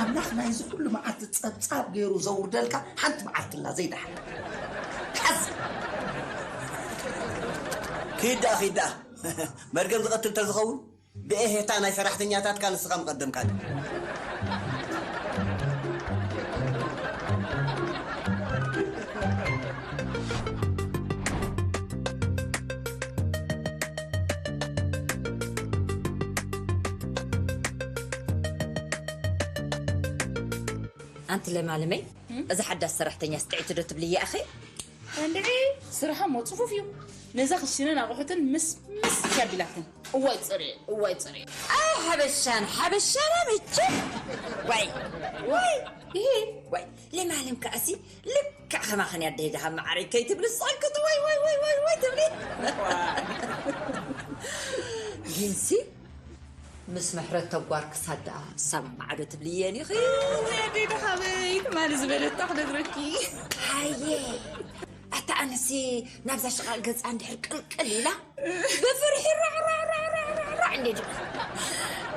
ኣምላኽ ናይዚ ኩሉ መዓልቲ ጸብጻብ ገይሩ ዘውርደልካ ሓንቲ መዓልቲ ኣላ ዘይደሓን። ሓዝ። ኪድ ደኣ፣ ኪድ ደኣ። መርገም ዝቐትል ተዝኸውን ብኤሄታ ናይ ሰራሕተኛታትካ ንስኻ ምቐደምካኒ። ኣንቲ ለማለመይ፣ እዛ ሓዳስ ሰራሕተኛ ስጥዒቲ ዶ ትብልያ ኣኸ? እንድዒ፣ ስርሓ እሞ ጽፉፍ እዩ። ነዛ ክሽነን ኣቑሑትን ምስ ምስ ከቢላትን። እዋይ ጽሬ፣ እዋይ ጽሬ። ኣይ ሓበሻን ሓበሻና መቸም። ዋይ፣ ዋይ፣ ይሄ፣ ዋይ፣ ለማለም ከኣሲ ልክዕ ከማኽን እያ ደይ ደሃብ መዓረይ ከይትብሊ ዝጸልክት፣ ዋይ፣ ዋይ፣ ዋይ፣ ዋይ፣ ዋይ ትብሊ። ግንሲ ምስ ምሕረት ተጓር ክሳድ ደኣ ሰማማዕ ዶ ትብልየን ኢኺ? እዋይ ኣደይ ደሃበይ፣ ትማሊ ዝበለታ ክነግረኪ። ሃየ፣ ኣታ ኣነሲ ናብዛ ሽቓቕ ገጻ እንድሕር ቅልቅል ኢላ፣ ብፍርሒ ራዕ ራዕ ራዕ ራዕ ራዕ ራዕ እንዴ ድብል።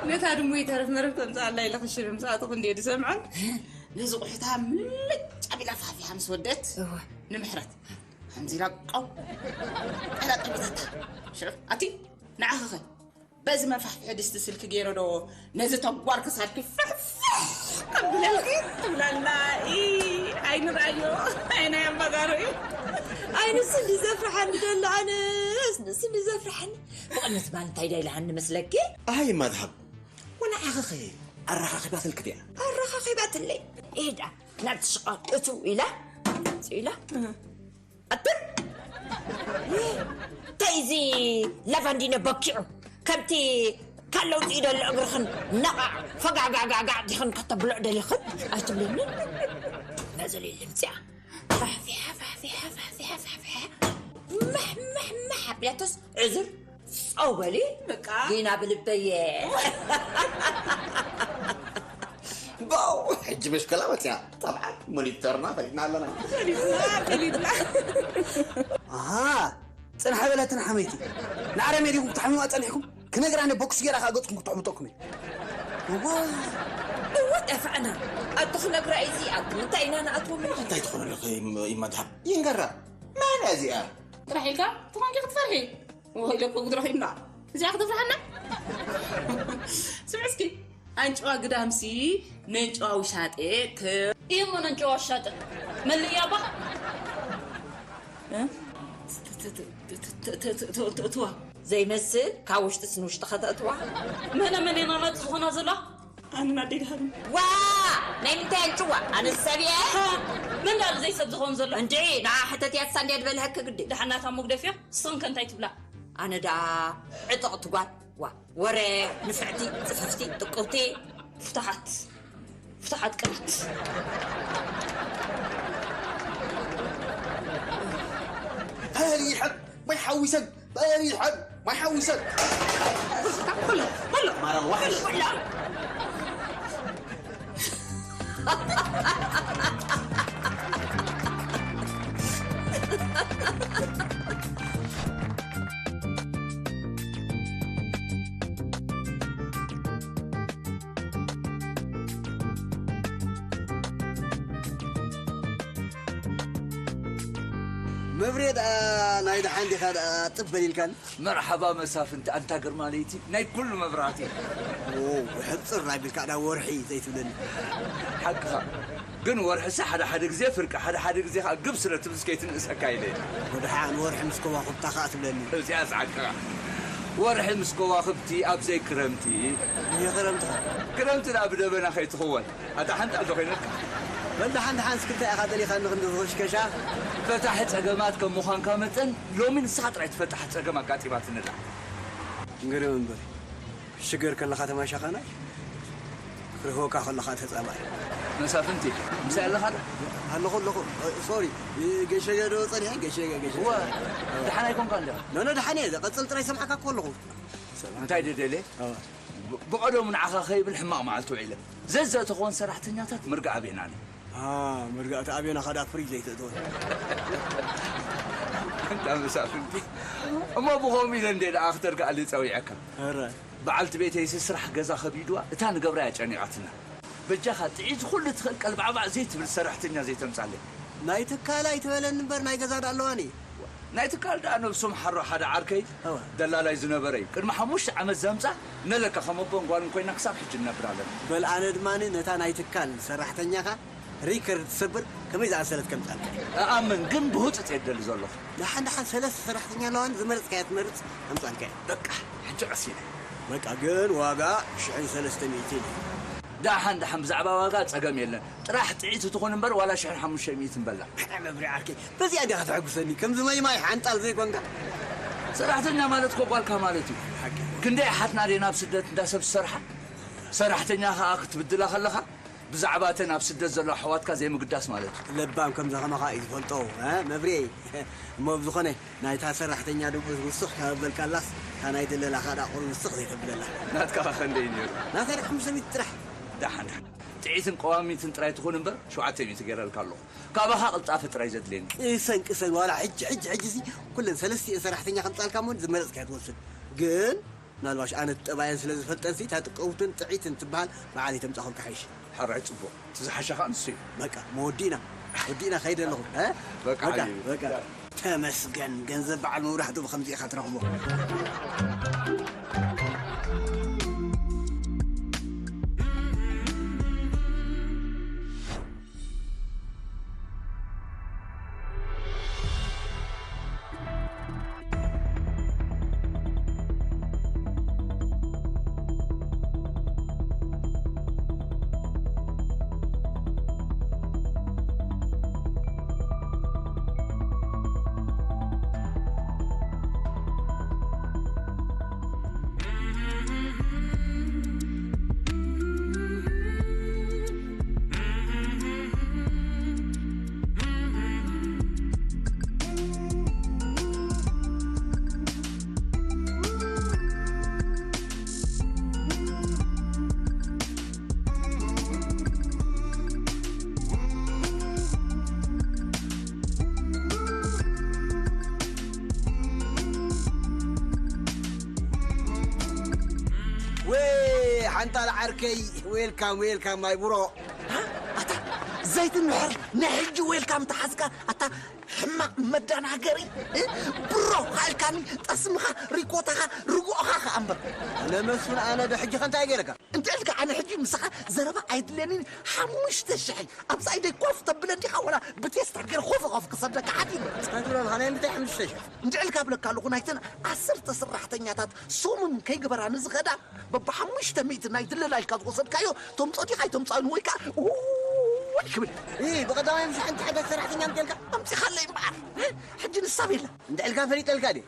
ነታ ድሙ ይተረፍ መረፍ ተምጽኣላ ኢለ ክሽነ ምስ ኣተኹ እንዴ ድሰምዐን። ነዚ ቁሕታ ምልጭ ኣቢላ ፋፊሓ ምስ ወደት፣ እወ። ንምሕረት ከምዚ ኢላ ቀው ቀላጠቢታታ። ሽዑ ኣቲ ንዓኺ ኸ በዚ መፋሕፍሒ ድስቲ ስልኪ ገይረ ዶ ነዚ ተጓር ክሳድኪ ፍሕፍሕ ከብለልኪ ትብለላ። ኢ፣ ዓይኒ ርኣዮ፣ ዓይናይ ኣምባጋሮ እዩ። ኣይ፣ ንሱ እንዲ ዘፍርሓኒ ደሎ፣ ኣነስ ንሱ እንዲ ዘፍርሓኒ። ብቕነት ማል እንታይ ዳ ኢልሃኒ መስለኪ? ኣይ፣ ማድሃብ፣ ወላ ዓኸኸ ኣረኻኺባትልኪ ድያ? ኣረኻኺባትለይ። ኢዳ ናብቲ ሽቓቕ እትው ኢላ፣ እትው ኢላ። ኣትን እንታይ እዚ ላቫንዲኖ በኪዑ ከምቲ ካብ ለውጢ ደሎ እግርኽን ነቓዕ ፈጋጋጋጋዕ ዲኽን ከተብልዕ ደሊኽን ኣይትብልኒ። መዘል ልምፅያ ፋሕፊሓ ፋሕፊሓ ፋሕፊሓ ፋሕፊሓ ማሕ ማሕ ማሕ ኣቢላቶስ ዕዝር ጸው በሊ በቃ። ጊና ብልበየ። ባው፣ ሕጂ መሽከላ መጽያ። ጠብዓን ሞኒተርና ፈሊጥና ኣለና። ፈሊጥና፣ ፈሊጥና። ኣሃ፣ ጽንሐ በለትን ሓመይቲ። ንኣረሜ ዲኹም ክትሓምዋ ጸኒሕኩም? ክነግራ እነ ቦክስ ጌራ ከኣ ገጽኩም ክትሕብጠኩም እየ። እዋ፣ እዋ ጠፋዕና። ኣቲ ክነግራ እዩ እዚ፣ ኣቲ እንታይ ኢና ንኣትዎ ምን እንታይ ትኾኑ ኣለኺ፣ ይማድሃብ? ይንገራ። መን እያ እዚኣ? ጥራሕ ኢልካ ትኾንኪ ክትፈርሒ። ወይለኮ ጉድረኺ እምባ። እዚኣ ክትፍርሓና? ስምዒ እስኪ። ኣንጭዋ ግዳምሲ ነንጭዋ ውሻጤ ት-፣ እሞ ነንጭዋ ውሻጠ። መልእያ ባ። እ? ት-፣ ት-፣ ትዋ። ዘይመስል፣ ካብ ውሽጢስ ንውሽጢ ከተእትዋ። መነ መን እየን ኣናጺ ዝኾና ዘለዋ? ኣነ ናደይ ድሃብን። ዋ! ናይ ምንታይ ኣንጭዋ? ኣነ ሰብ እየ? ሃ! መን ደኣ ዘይሰብ ዝኸውን ዘሎ? እንድዒ፣ ንዓ ሕተትያ እሳ እንድያ ዝበልሀኪ ግዲ። ደሓን ናታ መጉደፍያ? ንስኽን ከ እንታይ ትብላ? ኣነ ደኣ ዕጥቕቲ ጓል። ዋ! ወረ ንፍዕቲ፣ ጽፍፍቲ፣ ጥቅውቲ። ፍታሓት። ፍታሓት ቅናት። ሃሊ ይሕብ፣ ማይ ሓዊሰን። በሪሖም ማይ ሓዊሰን። ኩሉ፣ ኩሉ። ማራ ዋሕሽ። ኩሉ። መብሬ ደኣ ናይ ደሓን ዲኻ ደኣ ጥበል ኢልካን? መርሓባ መሳፍንቲ፣ ኣንታ ግርማ ለይቲ ናይ ኩሉ መብራህቲ። ዎ፣ ሕጽር ኣቢልካ ደኣ ወርሒ ዘይትብለኒ። ሓቅኻ። ግን ወርሒሲ ሓደ ሓደ ግዜ ፍርቂ፣ ሓደ ሓደ ግዜ ኸኣ ግብ ስለ ትብል ከይትንእሰካ ኢለ እየ። ወድሓን ወርሒ ምስ ከዋኽብታ ኸኣ ትብለኒ። እዚኣስ ሓቅኻ። ወርሒ ምስ ከዋኽብቲ ኣብ ዘይክረምቲ። ይህ ክረምቲ ኸ? ክረምቲ ደኣ ብደበና ከይትኽወል። ኣታ ሓንቲ ኣዶ ኮይነልካ። በል ደሓን ደሓን እስኪ እንታይ ኢኻ ደሊኻኒ ክንዲ ዝኽሽከሻ? ፈታሒ ጸገማት ከም ምዃንካ መጠን ሎሚ ንስኻ ጥራይ ትፈታሕ ጸገም ኣጋጢማትኒ ኣላ። ግርም እምበር። ሽገር ከለኻ ተማሻኻናይ፣ ክርህወካ ከለኻ ተጻባይ። መሳፍንቲ፣ ምሳይ ኣለኻ ዶ? ኣለኹ ኣለኹ። ሶሪ፣ ገሸገ ዶ ጸኒሐ? ገሸገ፣ ገሸገ። እወ፣ ደሓን ኣይኮንካን ዲኻ? ኖ፣ ኖ፣ ደሓን እየ። ቀጽል ጥራይ ሰምዓካ እኮ ኣለኹ። እንታይ ደደለ? ኣዋ። ብ-፣ ብቐደሙ ንዓኻ ከይብል ሕማቕ መዓልቲ ውዒለ። ዘዘእተኽወን ሰራሕተኛታት ምርጋእ ኣቤና ነይ። ኣ፣ ምርጋእቲ ኣቤና ኸዳ ፍሪጅ ዘይተእተወ። እንታ መሳፍንቲ። እሞ ብኸምኡ ኢለ እንደ ደኣ ክተርግኣለይ ጸዊዐካ። ኧረ። በዓልቲ ቤተይሲ ስራሕ ገዛ ከቢድዋ፣ እታ ንገብራ እያ ጨኒቓትና። በጃኻ ጥዒት ኩሉ ትኽእል ቀልባዕባዕ ዘይትብል ሰራሕተኛ ዘይተምጻለይ። ናይ ትካል ኣይትበለኒ እምበር ናይ ገዛ ዶ ኣለዋኒ? ናይ ትካል ደኣ ነብሶም ሓሮ ሓደ ዓርከይ እወ። ደላላይ ዝነበረ እዩ። ቅድሚ ሓሙሽተ ዓመት ዘምጻ ነለካ ከም ኣቦን ጓልን ኮይና ክሳብ ሕጂ ንነብር ኣለና። በል ኣነ ድማ ነታ ናይ ትካል ሰራሕተኛኻ ሪከርድ ትሰብር ከመይ ዝኣመሰለት ከምጻልካ። እኣምን ግን ብህጹጽ እየ ደሊ ዘለኹ። ደሓን ደሓን ሰለስተ ሰራሕተኛ ኣለዋኒ ዝመረጽካያ ትመርጽ ከምጻልካ እየ። በቃ ሕጂ ቀሲነ። በቃ ግን ዋጋ ሽሕን ሰለስተ ሚእትን እዩ። ደሓን ደሓን ብዛዕባ ዋጋ ጸገም የለን። ጥራሕ ጥዒት ትኹን እምበር ዋላ ሽሕን ሓሙሽተ ሚእትን በላ። ኣነ መብርዒ ዓርከይ፣ በዚኣ ዲኻ ተሐጉሰኒ? ከምዚ ማይ ማይ ሓንጣል ዘይኮንካ? ሰራሕተኛ ማለት እኮ ጓልካ ማለት እዩ። ሓቂ። ክንደይ ኣሓትና ደይ ናብ ስደት እንዳ ሰብ ዝሰርሓ? ሰራሕተኛ ኸኣ ክትብድላ ከለኻ ብዛዕባ እተን ኣብ ስደት ዘለዋ ኣሕዋትካ ዘይምግዳስ ማለት እዩ። ለባም ከምዛ ከማኻ እዩ ዝፈልጦ፣ እ? መብርዒ። እሞ ብዝኾነ ናይታ ሰራሕተኛ ደሞዝ ውስኽ ካብ በልካላስ፣ እታ ናይ ደለላኻ ደኣ ቁሩብ ውስኽ ዘይተብለላ። ናትካ ኸ ክንደይ ነይሩ? ናተይ ደኣ ሓሙሽተ ሚእቲ ጥራሕ። ደሓን፣ ደሓን። ጥዒትን ቀዋሚትን ጥራይ ትኹን እምበር፣ ሸውዓተ ሚእቲ ገይረልካ ኣለኹ። ካባኻ ቅልጣፈ ጥራይ ዘድልየኒ። ቅሰን፣ ቅሰን፣ ዋላ ሕጂ፣ ሕጂ፣ ሕጂ እዚ ኩለን ሰለስቲኤን ሰራሕተኛ ከምጻልካ እሞ ዝመረጽካዮ ትወስድ። ግን ምናልባሽ ኣነ ጠባየን ስለ ዝፈልጠንሲ፣ እታ ጥቀውትን ጥዒትን ትበሃል በዓል የተምጻኹልካ ሓይሽ። ሕራይ ጽቡቕ። እቲ ዝሓሸ ኸኣ ንሱ እዩ። በቃ፣ መወዲእና። ወዲእና ከይደ ኣለኹ። እ? በቃ፣ በቃ፣ ሓቢቢ። በቃ። ተመስገን፣ ገንዘብ በዓል መብራህቱ ብኸምዚ ኢኻ ትረኽቦ። ወይ ሓንጣል ዓርከይ፣ ዌልካም፣ ዌልካም ማይ ብሮ። ኣታ ዘይትምሕር ናይ ሕጂ ዌልካም ተሓዝካ፣ ኣታ ሕማቕ መደናገሪ፣ እ? ብሮ፣ ሃልካኒ፣ ጠስምኻ፣ ሪኮታኻ፣ ርግኦኻ ኸኣ እምበር። ኣነ መስፍን፣ ኣነ ዶ ሕጂ ከ እንታይ ገይረካ? እንተ ኢልካ ኣነ ሕጂ ምሳኻ ዘረባ ኣይድልየንን፣ ሓሙሽተ ሽሕ ኣብዛ ኢደይ ኮፍ ተብለ እንዲኻ፣ ወላ ብቴስታ ገይረ ኾፍ ኾፍ ክሰደካ ሓዲእ። እንታይ ትብሎ ኣለኻ? ናይ ምንታይ ሓሙሽተ ሽሕ? እንድዒ ኢልካ እብለካ ኣለኹ፣ ናይተን ዓሰርተ ሰራሕተኛታት ሰሙን ከይገበራ ንዝኸዳ በብሓሙሽተ ሚእቲ ናይ ድለላ ኢልካ ዝወሰድካዮ ተምጾ ዲኻ ኣይተምጻእን ወይ ከኣ እውይ ክብል። ኢ፣ ብቐዳማይ ምሽ ሓንቲ ሓዳስ ሰራሕተኛ ኣምጺእልካ? ኣምጺኻለይ እምበኣር። ሕጂ ንሳ ቤላ። እንድዒ ኢልካ ፈሊጠልካ ድየ?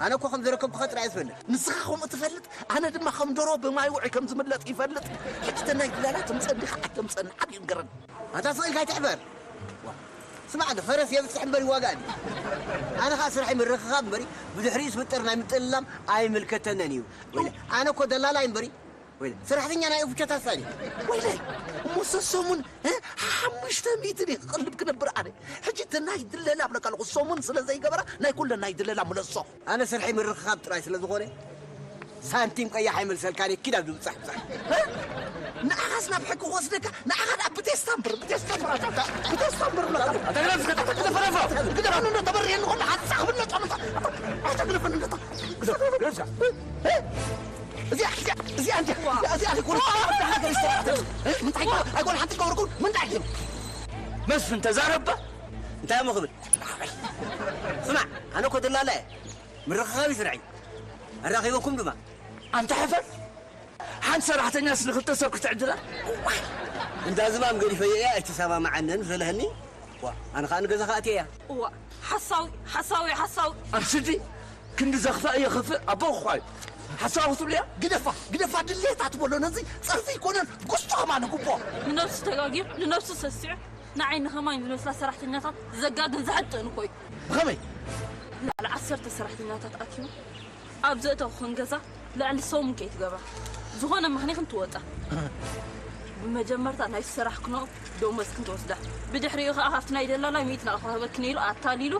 ኣነ እኮ ከም ዘረከብኩኻ ጥራይ እየ ዝፈልጥ። ንስኻ ከምኡ ትፈልጥ፣ ኣነ ድማ ከም ደሮ ብማይ ውዑይ ከም ዝምለጥ ይፈልጥ። ሕጂ እተን ናይ ድለላ ተምጸእ ዲኻ ኣይተምጸእን ዓብዩ ንገረኒ። ኣታ ስቕ ኢልካ ኣይትሕበር። ዋ፣ ስማዕ፣ ፈረስ የብጽሕ እምበር ይዋጋእ ድዩ? ኣነ ኸኣ ስራሐይ ምርኽኻብ እምበሪ፣ ብድሕሪኡ ዝፍጠር ናይ ምጥልላም ኣይምልከተንን እዩ። ወይለ፣ ኣነ እኮ ደላላይ እምበሪ፣ ወይለ፣ ሰራሕተኛ ናይ እፉቸታ ሳዲ። ወይለይ፣ እሞ ሰሰሙን፣ እ፣ ሓሙሽተ ሚእቲ ድየ ክቕልብ ክነብር ኣነ። ሕጂ እቲ ናይ ድለላ እብለካ ኣለኹ፣ ሰሙን ስለ ዘይገበራ ናይ ኩለን ናይ ድለላ ምለሶ። ኣነ ስርሐይ ምርኽኻብ ጥራይ ስለ ዝኾነ፣ ሳንቲም ቀያሕ ኣይመልሰልካን እየ፣ ኪድ ኣብ ዝብጻሕ ብጻሕ። ንዓኻስ ናብ ሕጊ ክወስደካ፣ ንዓኻ ደኣ ብቴስታ እምበር፣ ብቴስታ እምበር፣ ኣታ፣ ብቴስታ እምበር፣ ኣታ፣ ኣታ፣ ግደፍ፣ ግደፍ፣ ግደፍ፣ ግደፍ፣ ግደፍ፣ እንዶ ተበርየኒ ከሎ ሓንሳ ክብለጦ ንፋ-፣ ኣታ፣ ኣታ፣ ግደፈኒ፣ ኣታ፣ ግደፍ፣ ግደፍ፣ እዚኣ፣ እዚኣ፣ እዚኣ፣ እዚኣ፣ እዚኣ፣ እዚኣ፣ እዚኣ፣ እዚኣ፣ እዚኣ፣ እንታይ፣ ኣይኮነ ሓንቲ ገበርኩ፣ ምንታይ እዩ? መስፍን ተዛረባ? እንታይ እሞ ክብል? ስማዕ፣ ኣነ እኮ ደላላ እየ። ምርኽኻብ እዩ ስርዐይ። ኣራኺበኩም ድማ። ኣንታ ሕፈር! ሓንቲ ሰራሕተኛስ ንኽልተ ሰብ ክትዕድላ? እዋይ! እንዳ ዝማም ገዲፈዮ እያ ኣይትሰማምዓንን ዘለኒ። ዋ፣ ኣነ ኸኣ ንገዛ ክኣትየ እያ። እዋ፣ ሓሳዊ፣ ሓሳዊ፣ ሓሳዊ! ኣብ ስዲ ክንዲ ዘኽፍእ የኽፍእ ኣቦ ክኳዩ። ሓሳዊ ክትብልያ? ግደፋ፣ ግደፋ፣ ድሌታ ትበሎ ነዚ ጸርፊ ኣይኮነን፣ ጉስቶ ከማን ግቦ። ንነብሱ ተጋግዩ፣ ንነብሱ ሰሲዑ፣ ንዓይ ንኸማይ ዝመስላ ሰራሕተኛታት ዘጋግን ዘሕጥእን እኮ እዩ። ብኸመይ? ልዕሊ ዓሰርተ ሰራሕተኛታት ኣኪቡ ኣብ ዘእተኹኽን ገዛ ልዕሊ ሰሙን ከይትገብራ ዝኾነ ምኽንያት እንትወጻ። ብመጀመርታ ናይ ዝሰራሕክንኦ ደሞዝክን ትወስዳ። ብድሕሪኡ ኸኣ ካብቲ ናይ ደላላይ ሚእቲ ናቕፋ ክህበክን ኢሉ ኣታሊሉ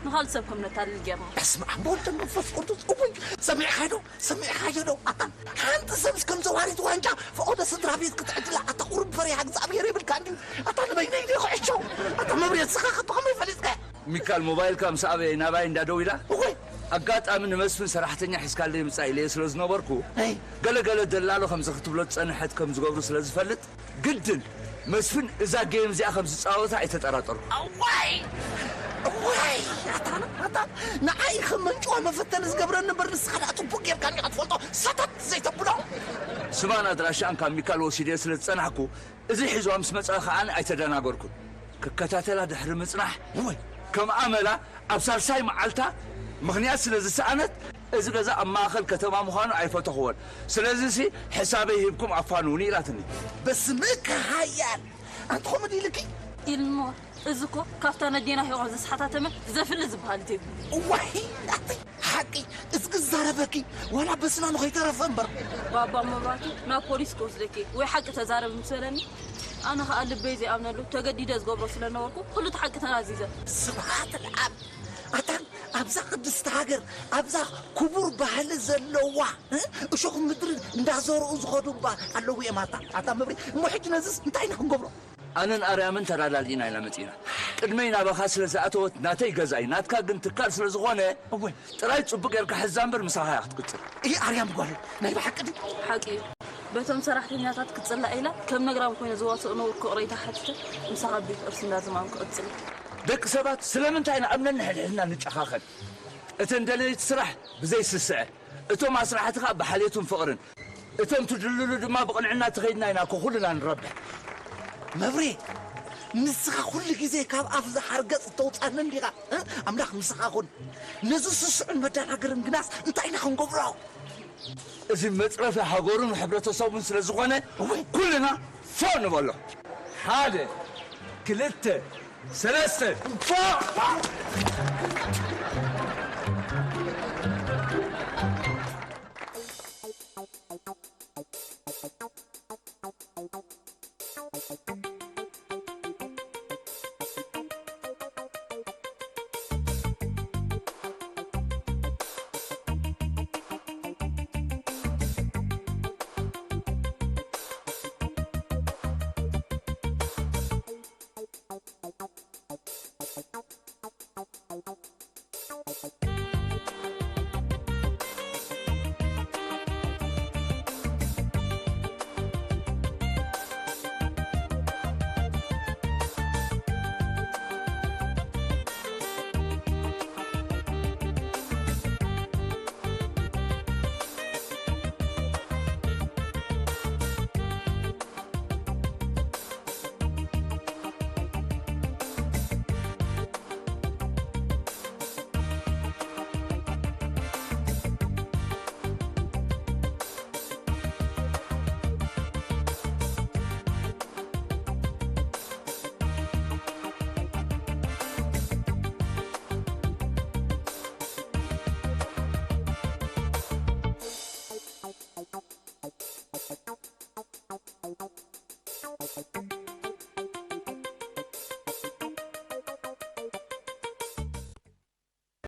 ንኻልእ ሰብ ከም ነታልል ጌርና። በስመ ኣብ ወወልድ ወመንፈስ ቅዱስ። እውይ፣ ሰሚዕኻዮ ዶ? ሰሚዕኻዮ ዶ? ኣታ ሓንቲ ሰብስ ከም ዘዋሪት ዋንጫ ፈቐዶ ስድራ ቤት ክትዕድላ፣ ኣታ ቁሩብ ፈሪሃ እግዚኣብሔር የብልካ እንድዩ። ኣታ ንበይነይ ድየ ክዕሾ? ኣታ መብሬ ንስኻ ከቶ ከመይ ፈሊጥካ? ሚካል ሞባይልካ ምስ ኣበየ ናባይ እንዳ ደው ኢላ? እወይ! ኣጋጣሚ ንመስፍን ሰራሕተኛ ሒዝካለይ ምጻእ ኢለዮ ስለ ዝነበርኩ፣ ኣይ! ገለ ገለ ደላሎ ከምዚ ክትብሎ ዝጸንሐት ከም ዝገብሩ ስለ ዝፈልጥ፣ ግድን መስፍን እዛ ጌም እዚኣ ከም ዝጻወታ ኣይተጠራጠርኩ። እዋይ! እዋይ! ኣታ፣ ኣታ፣ ንዓይ ከም መንጭዋ መፈተኒ ዝገብረኒ እምበር ንስኻ ደኣ ጽቡቕ ጌርካ እንዲኻ ትፈልጦ፣ ሰተት ዘይተብሎ። ስማን ኣድራሻኣን ካብ ሚካል ወሲደዮ ስለ ዝጸናሕኩ፣ እዚ ሒዝዋ ምስ መጸ ከኣ ኣይተደናገርኩን። ክከታተላ ድሕሪ ምጽናሕ፣ እወይ! ከም ኣመላ ኣብ ሳልሳይ መዓልታ ምኽንያት ስለ ዝሰኣነት፣ እዚ ገዛ ኣብ ማእከል ከተማ ምዃኑ ኣይፈተኽዎን። ስለዚሲ ሕሳበይ ሂብኩም ኣፋንዉኒ ኢላትኒ። በስምከ ሃያል! ኣንቲ ኸምኡ ኢልኪ? ኢልሞ፣ እዚ እኮ ካብታ ነዴና ሄዋን ዘስሓታተመ ዘፍሊ ዝበሃል እዩ። እዋይ! ኣቲ ሓቂ! እዚ ክዛረበኪ ዋላ በስናኑ ከይተረፈ እምበር። ባባ መብራቱ ናብ ፖሊስ ክወስደኪ ወይ ሓቂ ተዛረቢ ምስ በለኒ፣ ኣነ ኸኣ ልበይ ዘይኣምነሉ ተገዲደ ዝገብሮ ስለ ነበርኩ፣ ኩሉ እቲ ሓቂ ተናዚዘ። ስብሃት ለኣብ! ኣታ ኣብዛ ቅድስቲ ሃገር፣ ኣብዛ ክቡር ባህሊ ዘለዋ፣ እ? እሾኽ ምድሪ እንዳዘርኡ ዝኸዱ እባ ኣለዉ እዮም። ኣታ፣ ኣታ መብሪ፣ እሞ ሕጂ ነዝስ እንታይ ኢና ክንገብሮ? ኣነን ኣርያምን ተዳላሊና ኢና መጺና። ቅድመይ ናባኻ ስለ ዝኣተወት ናተይ ገዛይ፣ ናትካ ግን ትካል ስለ ዝኾነ፣ እወ። ጥራይ ጽቡቕ ጌርካ ሕዛ እምበር ምሳኻ እያ ክትቅጽል። እይ ኣርያም ጓል፣ ናይ ብሓቂ ድዩ? ሓቂ እዩ። በቶም ሰራሕተኛታት ክጽላእ ኢላ ከም ነግራም ኮይነ ዝዋስኦ ነበርኩ ይቕሬታ ሓቲተ፣ ምሳኻ ብፍቕሪ ስንዳ ዝማም ክቕጽል እዩ። ደቂ ሰባት ስለምንታይ ኢና ኣብ ነንሕድሕድና ንጨኻኸን? እተን ደለይቲ ስራሕ ብዘይ ስስዐ፣ እቶም ኣስራሕቲ ኸኣ ብሓልዮትን ፍቕርን፣ እቶም ትድልሉ ድማ ብቕንዕና ተኸይድና ኢና እኮ ኩልና ንረብሕ። መብሬ፣ ንስኻ ኩሉ ግዜ ካብ ኣፍ ዝሓርገጽ እተውጻኒ እንዲኻ፣ እ? ኣምላኽ ምሳኻ ኩን። ነዚ ስሱዕን መደናገርን ግናስ እንታይ ኢና ክንገብሮ? እዚ መጽረፊ ሃገሩን ሕብረተሰቡን ስለ ዝኾነ፣ እወ። ኩልና ፎእ ንበሎ። ሓደ፣ ክልተ፣ ሰለስተ፣ ፎእ!